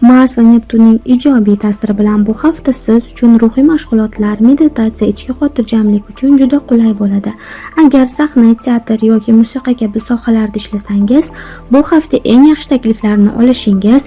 Mars va Neptunning ijobiy ta'siri bilan bu hafta siz uchun ruhiy mashg'ulotlar, meditatsiya, ichki xotirjamlik uchun juda qulay bo'ladi. Agar sahna, teatr yoki musiqa kabi sohalarda ishlasangiz, bu hafta eng yaxshi takliflarni olishingiz,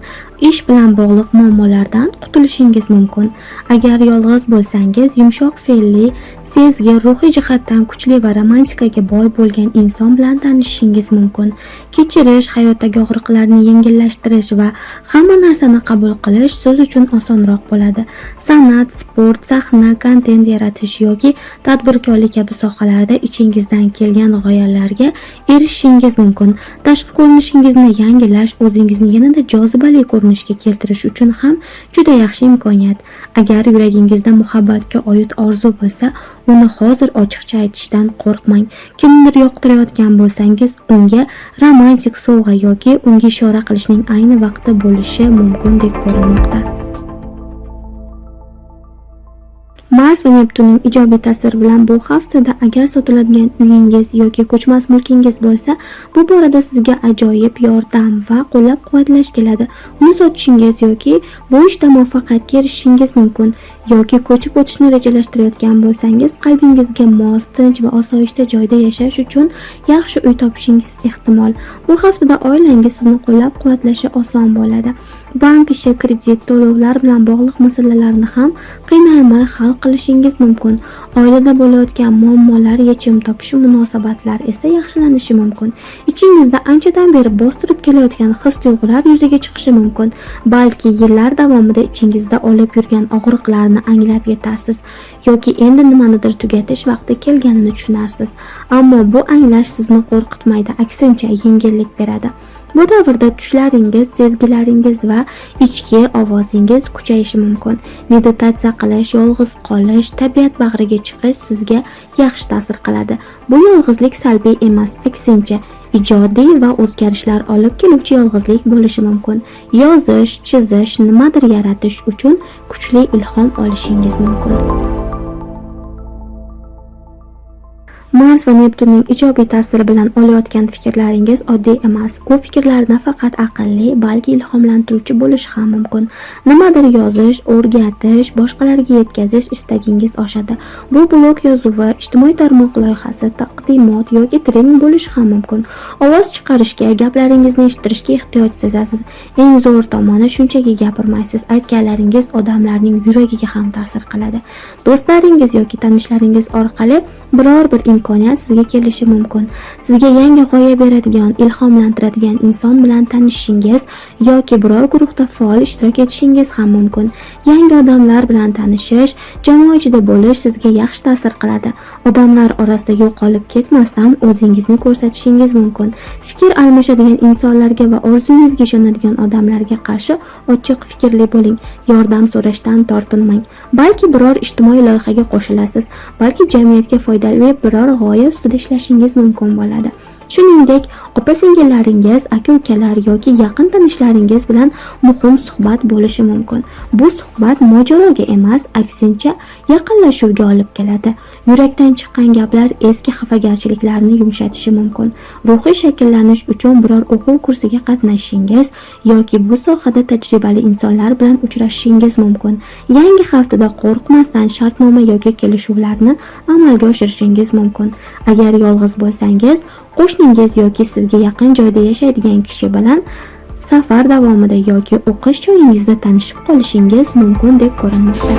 ish bilan bog'liq muammolardan qutulishingiz mumkin. Agar yolg'iz bo'lsangiz, yumshoq fe'lli, sezgir, ruhiy jihatdan kuchli va romantikaga boy bo'lgan inson bilan tanishishingiz mumkin. Kechirish, hayotdagi og'riqlarni yengillashtirish va hamma narsani qabul qilish siz uchun osonroq bo'ladi. San'at, sport, sahna, kontent yaratish yoki tadbirkorlik kabi sohalarda ichingizdan kelgan g'oyalarga erishishingiz mumkin. Tashqi ko'rinishingizni yangilash, o'zingizni yanada jozibali ko'rinishga keltirish uchun ham juda yaxshi imkoniyat. Agar yuragingizda muhabbatga oid orzu bo'lsa, uni hozir ochiqcha aytishdan qo'rqmang. Kimnidir yoqtirayotgan bo'lsangiz, unga romantik sovg'a yoki unga ishora qilishning ayni vaqti bo'lishi mumkindek ko'rinmoqda. Mars va Neptunning ijobiy ta'siri bilan bu haftada agar sotiladigan uyingiz yoki ko'chmas mulkingiz bo'lsa, bu borada sizga ajoyib yordam va qo'llab-quvvatlash keladi. Uni sotishingiz yoki bu ishda muvaffaqiyatga erishishingiz mumkin. Yoki ko'chib o'tishni rejalashtirayotgan bo'lsangiz, qalbingizga mos, tinch va osoyishta joyda yashash uchun yaxshi uy topishingiz ehtimol. Bu haftada oilangiz sizni qo'llab-quvvatlashi oson bo'ladi. Bank ishi, kredit, to'lovlar bilan bog'liq masalalarni ham qiynalmay hal qilishingiz mumkin. Oilada bo'layotgan muammolar yechim topishi, munosabatlar esa yaxshilanishi mumkin. Ichingizda anchadan beri bostirib kelayotgan his-tuyg'ular yuzaga chiqishi mumkin. Balki yillar davomida ichingizda olib yurgan og'riqlarni anglab yetarsiz yoki endi nimanidir tugatish vaqti kelganini tushunarsiz. Ammo bu anglash sizni qo'rqitmaydi, aksincha yengillik beradi. Bu davrda tushlaringiz, sezgilaringiz va ichki ovozingiz kuchayishi mumkin. Meditatsiya qilish, yolg'iz qolish, tabiat bag'riga chiqish sizga yaxshi ta'sir qiladi. Bu yolg'izlik salbiy emas, aksincha ijodiy va o'zgarishlar olib keluvchi yolg'izlik bo'lishi mumkin. Yozish, chizish, nimadir yaratish uchun kuchli ilhom olishingiz mumkin. Mars va Neptunning ijobiy ta'siri bilan olayotgan fikrlaringiz oddiy emas. U fikrlar nafaqat aqlli, balki ilhomlantiruvchi bo'lishi ham mumkin. Nimadir yozish, o'rgatish, boshqalarga yetkazish istagingiz oshadi. Bu blog yozuvi, ijtimoiy tarmoq loyihasi, taqdimot yoki trening bo'lishi ham mumkin. Ovoz chiqarishga, gaplaringizni eshittirishga ehtiyoj sezasiz. Eng zo'r tomoni, shunchaki gapirmaysiz. Aytganlaringiz odamlarning yuragiga ham ta'sir qiladi. Do'stlaringiz yoki tanishlaringiz orqali biror bir imkoniyat sizga kelishi mumkin. Sizga yangi g'oya beradigan, ilhomlantiradigan inson bilan tanishishingiz yoki biror guruhda faol ishtirok etishingiz ham mumkin. Yangi odamlar bilan tanishish, jamoa ichida bo'lish sizga yaxshi ta'sir qiladi. Odamlar orasida yo'qolib ketmasdan o'zingizni ko'rsatishingiz mumkin. Fikr almashadigan insonlarga va orzungizga ishonadigan odamlarga qarshi ochiq fikrli bo'ling. Yordam so'rashdan tortinmang. Balki biror ijtimoiy loyihaga qo'shilasiz, balki jamiyatga foydali biror g'oya ustida ishlashingiz mumkin bo'ladi. Shuningdek, opa-singillaringiz, aka-ukalar yoki yaqin tanishlaringiz bilan muhim suhbat bo'lishi mumkin. Bu suhbat mojaroga emas, aksincha yaqinlashuvga olib keladi. Yurakdan chiqqan gaplar eski xafagarchiliklarni yumshatishi mumkin. Ruhiy shakllanish uchun biror o'quv kursiga qatnashishingiz yoki bu sohada tajribali insonlar bilan uchrashishingiz mumkin. Yangi haftada qo'rqmasdan shartnoma yoki kelishuvlarni amalga oshirishingiz mumkin. Agar yolg'iz bo'lsangiz, qo'shningiz yoki sizga yaqin joyda yashaydigan kishi bilan safar davomida yoki o'qish joyingizda tanishib qolishingiz mumkin deb ko'rinmoqda.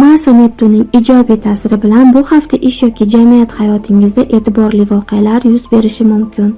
Mars va Neptunning ijobiy ta'siri bilan bu hafta ish yoki jamiyat hayotingizda e'tiborli voqealar yuz berishi mumkin.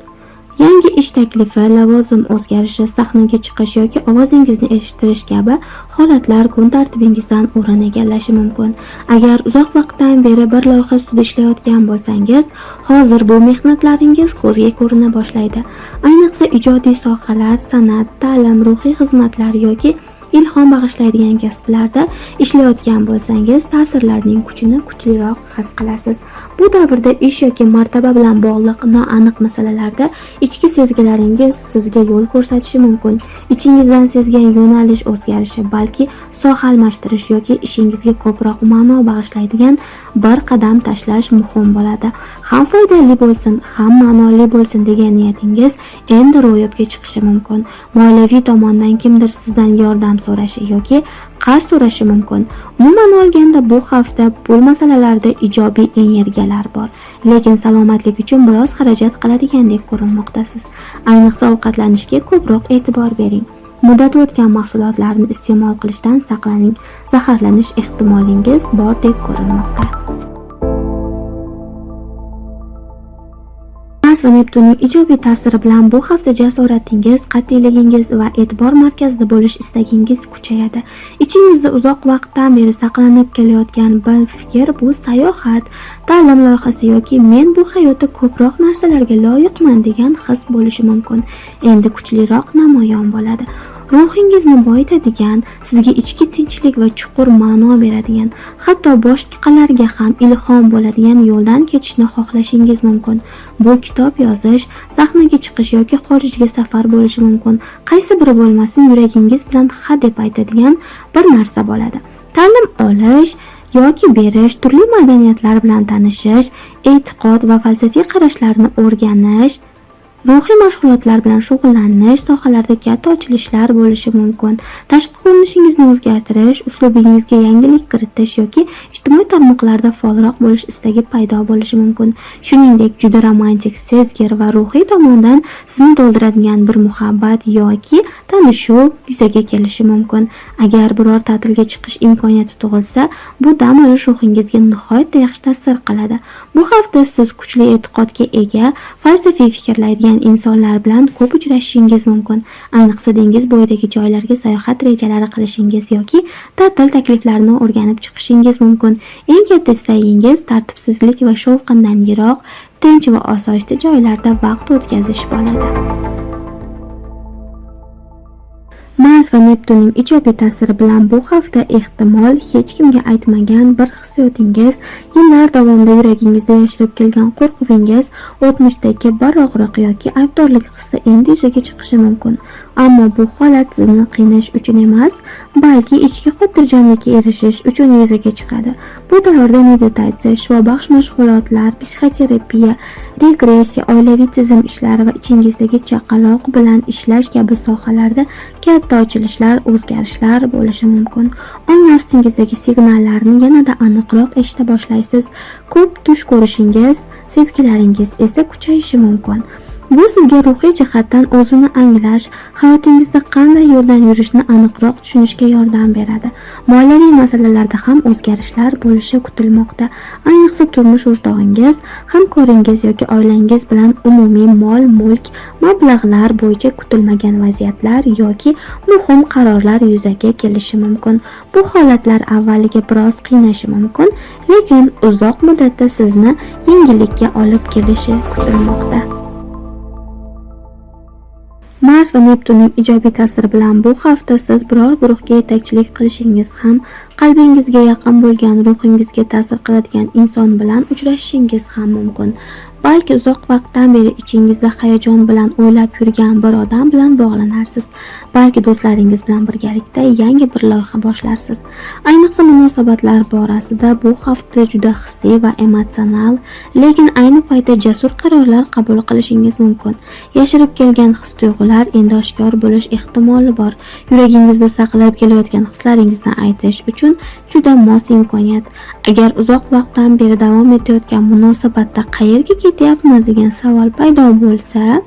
Yangi ish taklifi, lavozim o'zgarishi, sahnaga chiqish yoki ovozingizni eshittirish kabi holatlar kun tartibingizdan o'rin egallashi mumkin. Agar uzoq vaqtdan beri bir loyiha ustida ishlayotgan bo'lsangiz, hozir bu mehnatlaringiz ko'zga ko'rina boshlaydi. Ayniqsa ijodiy sohalar, san'at, ta'lim, ruhiy xizmatlar yoki Ilhom bag'ishlaydigan kasblarda ishlayotgan bo'lsangiz, ta'sirlarning kuchini kuchliroq his qilasiz. Bu davrda ish yoki martaba bilan bog'liq noaniq masalalarda ichki sezgilaringiz sizga yo'l ko'rsatishi mumkin. Ichingizdan sezgan yo'nalish o'zgarishi, balki soha almashtirish yoki ishingizga ko'proq ma'no bag'ishlaydigan bir qadam tashlash muhim bo'ladi. Ham foydali bo'lsin, ham ma'noli bo'lsin degan niyatingiz endi ro'yobga chiqishi mumkin. Moliyaviy tomondan kimdir sizdan yordam so'rashi yoki qarz so'rashi mumkin. Umuman olganda bu hafta pul masalalarida ijobiy energiyalar bor, lekin salomatlik uchun biroz xarajat qiladigandek ko'rinmoqdasiz. Ayniqsa ovqatlanishga ko'proq e'tibor bering. Muddati o'tgan mahsulotlarni iste'mol qilishdan saqlaning. Zaharlanish ehtimolingiz bordek ko'rinmoqda. Mars va Neptunning ijobiy ta'siri bilan bu hafta jasoratingiz, qat'iyligingiz va e'tibor markazida bo'lish istagingiz kuchayadi. Ichingizda uzoq vaqtdan beri saqlanib kelayotgan bir fikr bu sayohat, ta'lim loyihasi yoki men bu hayotda ko'proq narsalarga loyiqman degan his bo'lishi mumkin. Endi kuchliroq namoyon bo'ladi. Ruhingizni boyitadigan, sizga ichki tinchlik va chuqur ma'no beradigan, hatto boshqalarga ham ilhom bo'ladigan yo'ldan ketishni xohlashingiz mumkin. Bu kitob yozish, sahnaga chiqish yoki xorijga safar bo'lishi mumkin. Qaysi biri bo'lmasin, yuragingiz bilan ha deb aytadigan bir narsa bo'ladi. Ta'lim olish yoki berish, turli madaniyatlar bilan tanishish, e'tiqod va falsafiy qarashlarni o'rganish, ruhiy mashg'ulotlar bilan shug'ullanish sohalarida katta ochilishlar bo'lishi mumkin. Tashqi ko'rinishingizni o'zgartirish, uslubingizga yangilik kiritish yoki ijtimoiy tarmoqlarda faolroq bo'lish istagi paydo bo'lishi mumkin. Shuningdek, juda romantik, sezgir va ruhiy tomondan sizni to'ldiradigan bir muhabbat yoki tanishuv yuzaga kelishi mumkin. Agar biror ta'tilga chiqish imkoniyati tug'ilsa, bu dam olish ruhingizga nihoyatda yaxshi ta'sir qiladi. Bu hafta siz kuchli e'tiqodga ega, falsafiy fikrlaydigan insonlar bilan ko'p uchrashishingiz mumkin. Ayniqsa dengiz bo'yidagi joylarga sayohat rejalari qilishingiz yoki ta'til takliflarini o'rganib chiqishingiz mumkin. Eng katta istagingiz tartibsizlik va shovqindan yiroq, tinch va osoyishta joylarda vaqt o'tkazish bo'ladi. Mars va Neptunning ijobiy ta'siri bilan bu hafta ehtimol hech kimga aytmagan bir hissiyotingiz, yillar davomida yuragingizda yashirib kelgan qo'rquvingiz, o'tmishdagi bir og'riq yoki aybdorlik hissi endi yuzaga chiqishi mumkin. Ammo bu holat sizni qiynash uchun emas, balki ichki xotirjamlikka erishish uchun yuzaga chiqadi. Bu davrda meditatsiya, shifobaxsh mashg'ulotlar, psixoterapiya, regressiya, oilaviy tizim ishlari va ichingizdagi chaqaloq bilan ishlash kabi sohalarda katta ochilishlar, o'zgarishlar bo'lishi mumkin. Ong ostingizdagi signallarni yanada aniqroq eshita boshlaysiz. Ko'p tush ko'rishingiz, sezgilaringiz esa kuchayishi mumkin. Bu sizga ruhiy jihatdan o'zini anglash, hayotingizda qanday yo'ldan yurishni aniqroq tushunishga yordam beradi. Moliyaviy masalalarda ham o'zgarishlar bo'lishi kutilmoqda. Ayniqsa turmush o'rtog'ingiz, hamkoringiz yoki oilangiz bilan umumiy mol-mulk, mablag'lar bo'yicha kutilmagan vaziyatlar yoki muhim qarorlar yuzaga kelishi mumkin. Bu holatlar avvaliga biroz qiynashi mumkin, lekin uzoq muddatda sizni yengillikka olib kelishi kutilmoqda. Mars va Neptunning ijobiy ta'siri bilan bu hafta siz biror guruhga yetakchilik qilishingiz ham, qalbingizga yaqin bo'lgan, ruhingizga ta'sir qiladigan inson bilan uchrashishingiz ham mumkin. Balki uzoq vaqtdan beri ichingizda hayajon bilan o'ylab yurgan bir odam bilan bog'lanarsiz. Balki do'stlaringiz bilan birgalikda yangi bir loyiha boshlarsiz. Ayniqsa munosabatlar borasida bu hafta juda hissiy va emotsional, lekin ayni paytda jasur qarorlar qabul qilishingiz mumkin. Yashirib kelgan his-tuyg'ular endi oshkor bo'lish ehtimoli bor. Yuragingizda saqlab kelayotgan hislaringizni aytish uchun juda mos imkoniyat. Agar uzoq vaqtdan beri davom etayotgan munosabatda qayerga ketyapmiz degan savol paydo bo'lsa,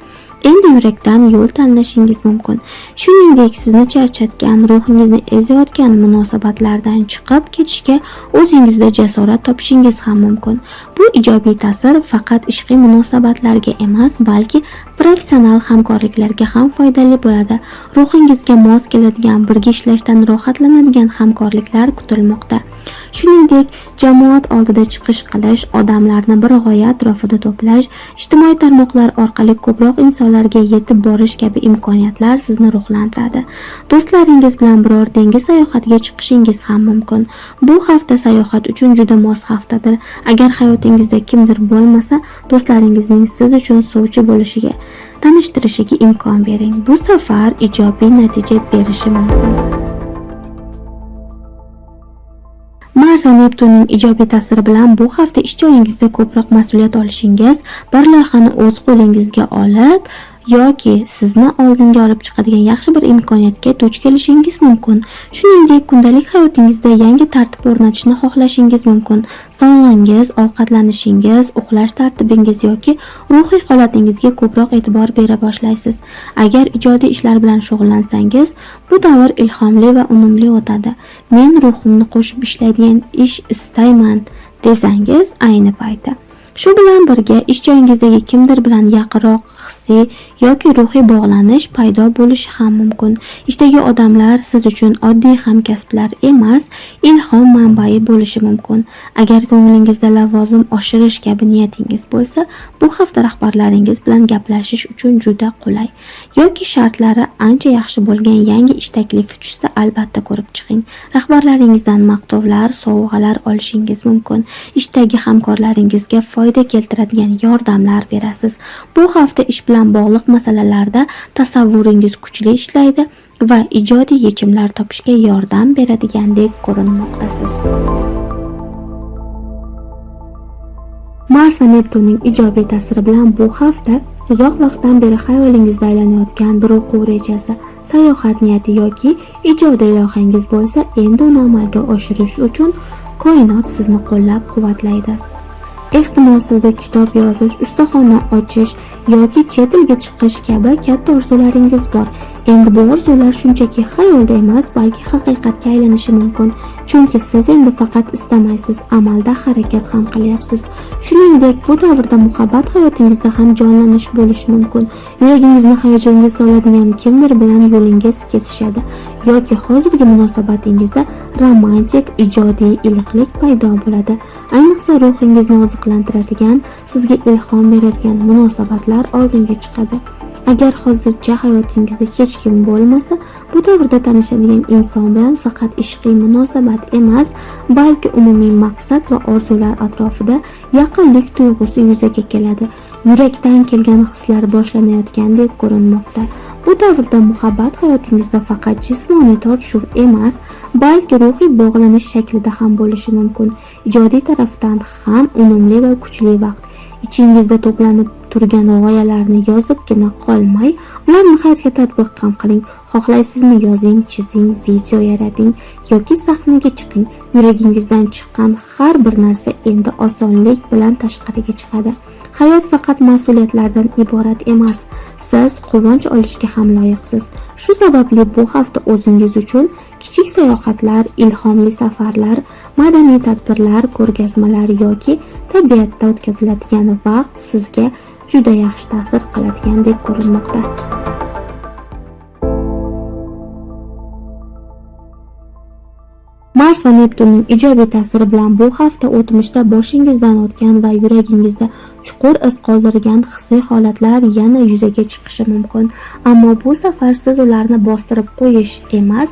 endi yurakdan yo'l tanlashingiz mumkin. Shuningdek, sizni charchatgan, ruhingizni ezayotgan munosabatlardan chiqib ketishga o'zingizda jasorat topishingiz ham mumkin. Bu ijobiy ta'sir faqat ishqiy munosabatlarga emas, balki professional hamkorliklarga ham foydali bo'ladi. Ruhingizga mos keladigan, birga ishlashdan rohatlanadigan hamkorliklar kutilmoqda. Shuningdek, jamoat oldida chiqish qilish, odamlarni bir g'oya atrofida to'plash, ijtimoiy tarmoqlar orqali ko'proq insonlarga yetib borish kabi imkoniyatlar sizni ruhlantiradi. Do'stlaringiz bilan biror dengiz sayohatiga chiqishingiz ham mumkin. Bu hafta sayohat uchun juda mos haftadir. Agar hayotingizda kimdir bo'lmasa, do'stlaringizning siz uchun sovchi bo'lishiga, tanishtirishiga imkon bering. Bu safar ijobiy natija berishi mumkin. Mars va Neptunning ijobiy ta'siri bilan bu hafta ish joyingizda ko'proq mas'uliyat olishingiz, bir loyihani o'z qo'lingizga olib yoki sizni oldinga olib chiqadigan yaxshi bir imkoniyatga duch kelishingiz mumkin. Shuningdek, kundalik hayotingizda yangi tartib o'rnatishni xohlashingiz mumkin. Sog'lig'ingiz, ovqatlanishingiz, uxlash tartibingiz yoki ruhiy holatingizga ko'proq e'tibor bera boshlaysiz. Agar ijodiy ishlar bilan shug'ullansangiz, bu davr ilhomli va unumli o'tadi. Men ruhimni qo'shib ishlaydigan ish istayman desangiz, ayni payti. Shu bilan birga ish joyingizdagi kimdir bilan yaqinroq hissiy yoki ruhiy bog'lanish paydo bo'lishi ham mumkin. Ishdagi odamlar siz uchun oddiy hamkasblar emas, ilhom manbai bo'lishi mumkin. Agar ko'nglingizda lavozim oshirish kabi niyatingiz bo'lsa, bu hafta rahbarlaringiz bilan gaplashish uchun juda qulay. Yoki shartlari ancha yaxshi bo'lgan yangi ish taklifi tushsa, albatta ko'rib chiqing. Rahbarlaringizdan maqtovlar, sovg'alar olishingiz mumkin. Ishdagi hamkorlaringizga foyda keltiradigan yordamlar berasiz. Bu hafta ish bilan bog'liq masalalarda tasavvuringiz kuchli ishlaydi va ijodiy yechimlar topishga yordam beradigandek ko'rinmoqdasiz. Mars va Neptunning ijobiy ta'siri bilan bu hafta uzoq vaqtdan beri xayolingizda aylanayotgan bir o'quv rejasi, sayohat niyati yoki ijodiy loyihangiz bo'lsa, endi uni amalga oshirish uchun koinot sizni qo'llab-quvvatlaydi. Ehtimol sizda kitob yozish, ustaxona ochish yoki chet elga chiqish kabi katta orzularingiz bor. Endi bu orzular shunchaki xayolda emas, balki haqiqatga aylanishi mumkin. Chunki siz endi faqat istamaysiz, amalda harakat ham qilyapsiz. Shuningdek, bu davrda muhabbat hayotingizda ham jonlanish bo'lishi mumkin. Yuragingizni hayajonga soladigan kimdir bilan yo'lingiz kesishadi yoki hozirgi munosabatingizda romantik, ijodiy iliqlik paydo bo'ladi. Ayniqsa ruhingizni oziqlantiradigan, sizga ilhom beradigan munosabatlar oldinga chiqadi. Agar hozircha hayotingizda hech kim bo'lmasa, bu davrda tanishadigan inson bilan faqat ishqiy munosabat emas, balki umumiy maqsad va orzular atrofida yaqinlik tuyg'usi yuzaga keladi. Yurakdan kelgan hislar boshlanayotgandek ko'rinmoqda. Bu davrda muhabbat hayotingizda faqat jismoniy tortishuv emas, balki ruhiy bog'lanish shaklida ham bo'lishi mumkin. Ijodiy tarafdan ham unumli va kuchli vaqt. Ichingizda to'planib turgan g'oyalarni yozibgina qolmay, ularni hayotga tatbiq ham qiling. Xohlaysizmi, yozing, chizing, video yarating yoki sahnaga chiqing. Yuragingizdan chiqqan har bir narsa endi osonlik bilan tashqariga chiqadi. Hayot faqat mas'uliyatlardan iborat emas. Siz quvonch olishga ham loyiqsiz. Shu sababli bu hafta o'zingiz uchun kichik sayohatlar, ilhomli safarlar, madaniy tadbirlar, ko'rgazmalar yoki tabiatda o'tkaziladigan vaqt sizga juda yaxshi ta'sir qiladigandek ko'rinmoqda. Mars va Neptunning ijobiy ta'siri bilan bu hafta o'tmishda boshingizdan o'tgan va yuragingizda chuqur iz qoldirgan hissiy holatlar yana yuzaga chiqishi mumkin. Ammo bu safar siz ularni bostirib qo'yish emas,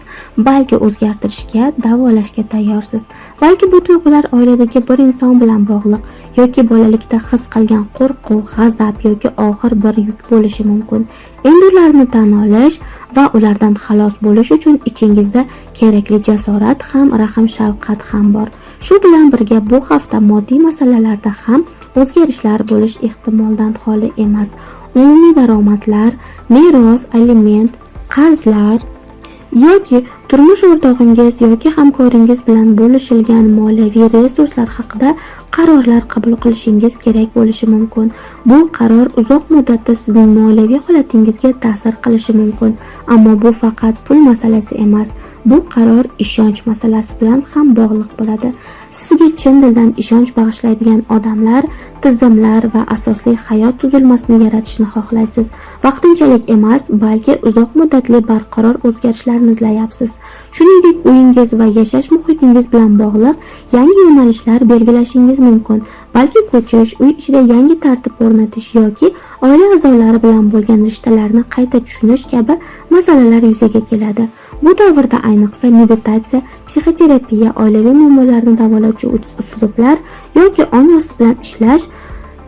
balki o'zgartirishga, davolashga tayyorsiz. Balki bu tuyg'ular oiladagi bir inson bilan bog'liq yoki bolalikda his qilgan qo'rquv, g'azab yoki og'ir bir yuk bo'lishi mumkin. Endi ularni tan olish va ulardan xalos bo'lish uchun ichingizda kerakli jasorat ham, rahm-shafqat ham bor. Shu bilan birga bu hafta moddiy masalalarda ham o'zgarishlar bo'lish ehtimoldan xoli emas. Umumiy daromadlar, meros, aliment, qarzlar yoki turmush o'rtog'ingiz yoki hamkoringiz bilan bo'lishilgan moliyaviy resurslar haqida qarorlar qabul qilishingiz kerak bo'lishi mumkin. Bu qaror uzoq muddatda sizning moliyaviy holatingizga ta'sir qilishi mumkin. Ammo bu faqat pul masalasi emas. Bu qaror ishonch masalasi bilan ham bog'liq bo'ladi. Sizga chin dildan ishonch bag'ishlaydigan odamlar, tizimlar va asosli hayot tuzilmasini yaratishni xohlaysiz. Vaqtinchalik emas, balki uzoq muddatli barqaror o'zgarishlarni izlayapsiz. Shuningdek, uyingiz va yashash muhitingiz bilan bog'liq yangi yo'nalishlar belgilashingiz mumkin. Balki ko'chish, uy ichida yangi tartib o'rnatish yoki oila a'zolari bilan bo'lgan rishtalarni qayta tushunish kabi masalalar yuzaga keladi. Bu davrda ayniqsa meditatsiya, psixoterapiya, oilaviy muammolarni davolovchi uslublar yoki ong osti bilan ishlash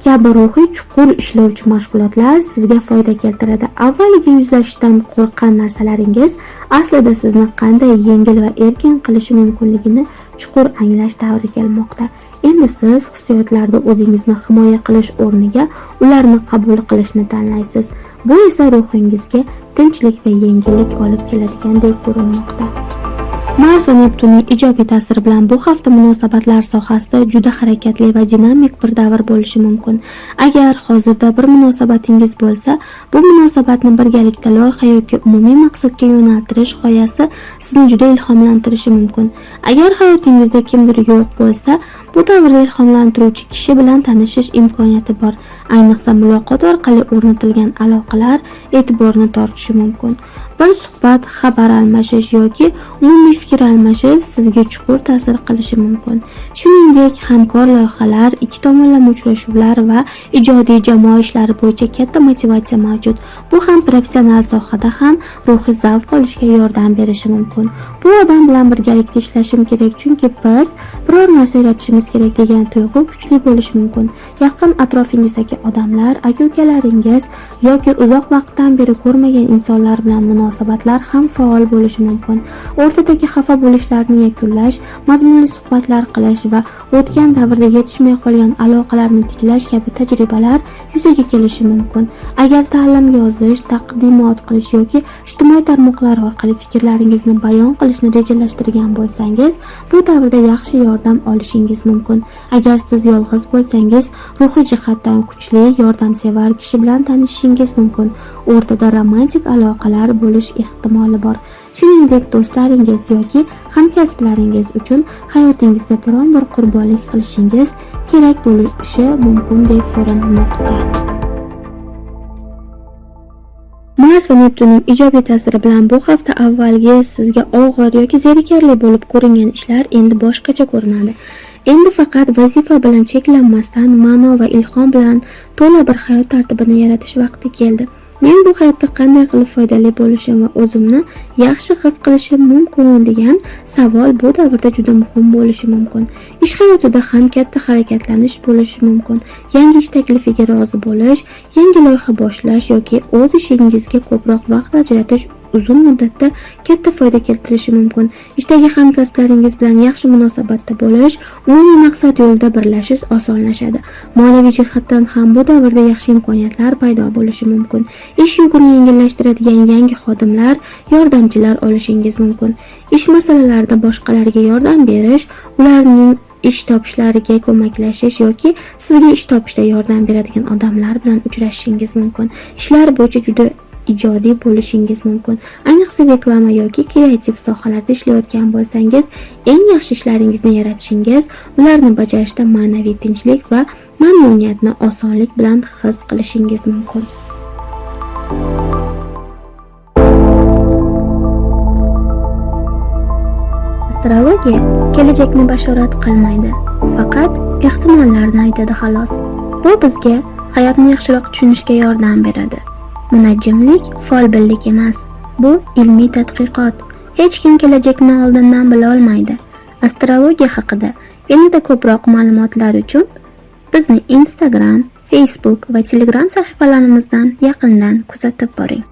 kabi ruhiy chuqur ishlovchi mashg'ulotlar sizga foyda keltiradi. Avvaliga yuzlashishdan qo'rqqan narsalaringiz aslida sizni qanday yengil va erkin qilishi mumkinligini chuqur anglash davri kelmoqda. Endi siz hissiyotlarda o'zingizni himoya qilish o'rniga ularni qabul qilishni tanlaysiz. Bu esa ruhingizga tinchlik va yengillik olib keladigandek ko'rinmoqda. Mars va Neptunning ijobiy ta'siri bilan bu hafta munosabatlar sohasida juda harakatli va dinamik bir davr bo'lishi mumkin. Agar hozirda bir munosabatingiz bo'lsa, bu munosabatni birgalikda loyiha yoki umumiy maqsadga yo'naltirish g'oyasi sizni juda ilhomlantirishi mumkin. Agar hayotingizda kimdir yo'q bo'lsa, bu davrda ilhomlantiruvchi kishi bilan tanishish imkoniyati bor. Ayniqsa muloqot orqali o'rnatilgan aloqalar e'tiborni tortishi mumkin. Bir suhbat, xabar almashish yoki umumiy fikr almashish sizga chuqur ta'sir qilishi mumkin. Shuningdek, hamkor loyihalar, ikki tomonlama uchrashuvlar va ijodiy jamoa ishlari bo'yicha katta motivatsiya mavjud. Bu ham professional sohada ham ruhiy zavq olishga yordam berishi mumkin. Bu odam bilan birgalikda ishlashim kerak, chunki biz biror narsa yaratishimiz kerak degan tuyg'u kuchli bo'lishi mumkin. Yaqin atrofingizdagi odamlar, aka-ukalaringiz yoki uzoq vaqtdan beri ko'rmagan insonlar bilan munosabatlar ham faol bo'lishi mumkin. O'rtadagi xafa bo'lishlarni yakunlash, mazmunli suhbatlar qilish va o'tgan davrda yetishmay qolgan aloqalarni tiklash kabi tajribalar yuzaga kelishi mumkin. Agar ta'lim yozish, taqdimot qilish yoki ijtimoiy tarmoqlar orqali fikrlaringizni bayon qilishni rejalashtirgan bo'lsangiz, bu davrda yaxshi yordam olishingiz mumkin. Agar siz yolg'iz bo'lsangiz, ruhiy jihatdan kuchli, yordamsevar kishi bilan tanishishingiz mumkin. O'rtada romantik aloqalar bo'lish ehtimoli bor. Shuningdek, do'stlaringiz yoki hamkasblaringiz uchun hayotingizda biron bir qurbonlik qilishingiz kerak bo'lishi mumkindek ko'rinmoqda. Mars va Neptunning ijobiy ta'siri bilan bu hafta avvalgi sizga og'ir yoki zerikarli bo'lib ko'ringan ishlar endi boshqacha ko'rinadi. Endi faqat vazifa bilan cheklanmasdan ma'no va ilhom bilan to'la bir hayot tartibini yaratish vaqti keldi. Men bu hayotda qanday qilib foydali bo'lishim va o'zimni yaxshi his qilishim mumkin degan savol bu davrda juda muhim bo'lishi mumkin. Ish hayotida ham katta harakatlanish bo'lishi mumkin. Yangi ish taklifiga rozi bo'lish, yangi loyiha boshlash yoki o'z ishingizga ko'proq vaqt ajratish uzun muddatda katta foyda keltirishi mumkin. Ishdagi hamkasblaringiz bilan yaxshi munosabatda bo'lish, umumiy maqsad yo'lida birlashish osonlashadi. Moliyaviy jihatdan ham bu davrda yaxshi imkoniyatlar paydo bo'lishi mumkin. Ish yukini yengillashtiradigan yangi xodimlar, yordamchilar olishingiz mumkin. Ish masalalarida boshqalarga yordam berish, ularning ish topishlariga ko'maklashish yoki sizga ish topishda yordam beradigan odamlar bilan uchrashishingiz mumkin. Ishlar bo'yicha juda ijodiy bo'lishingiz mumkin. Ayniqsa reklama yoki kreativ sohalarda ishlayotgan bo'lsangiz, eng yaxshi ishlaringizni yaratishingiz, ularni bajarishda ma'naviy tinchlik va mamnuniyatni osonlik bilan his qilishingiz mumkin. Astrologiya kelajakni bashorat qilmaydi, faqat ehtimollarni aytadi xolos. Bu bizga hayotni yaxshiroq tushunishga yordam beradi. Munajjimlik folbinlik emas, bu ilmiy tadqiqot. Hech kim kelajakni oldindan bila olmaydi. Astrologiya haqida yanada ko'proq ma'lumotlar uchun bizni Instagram, Facebook va Telegram sahifalarimizdan yaqindan kuzatib boring.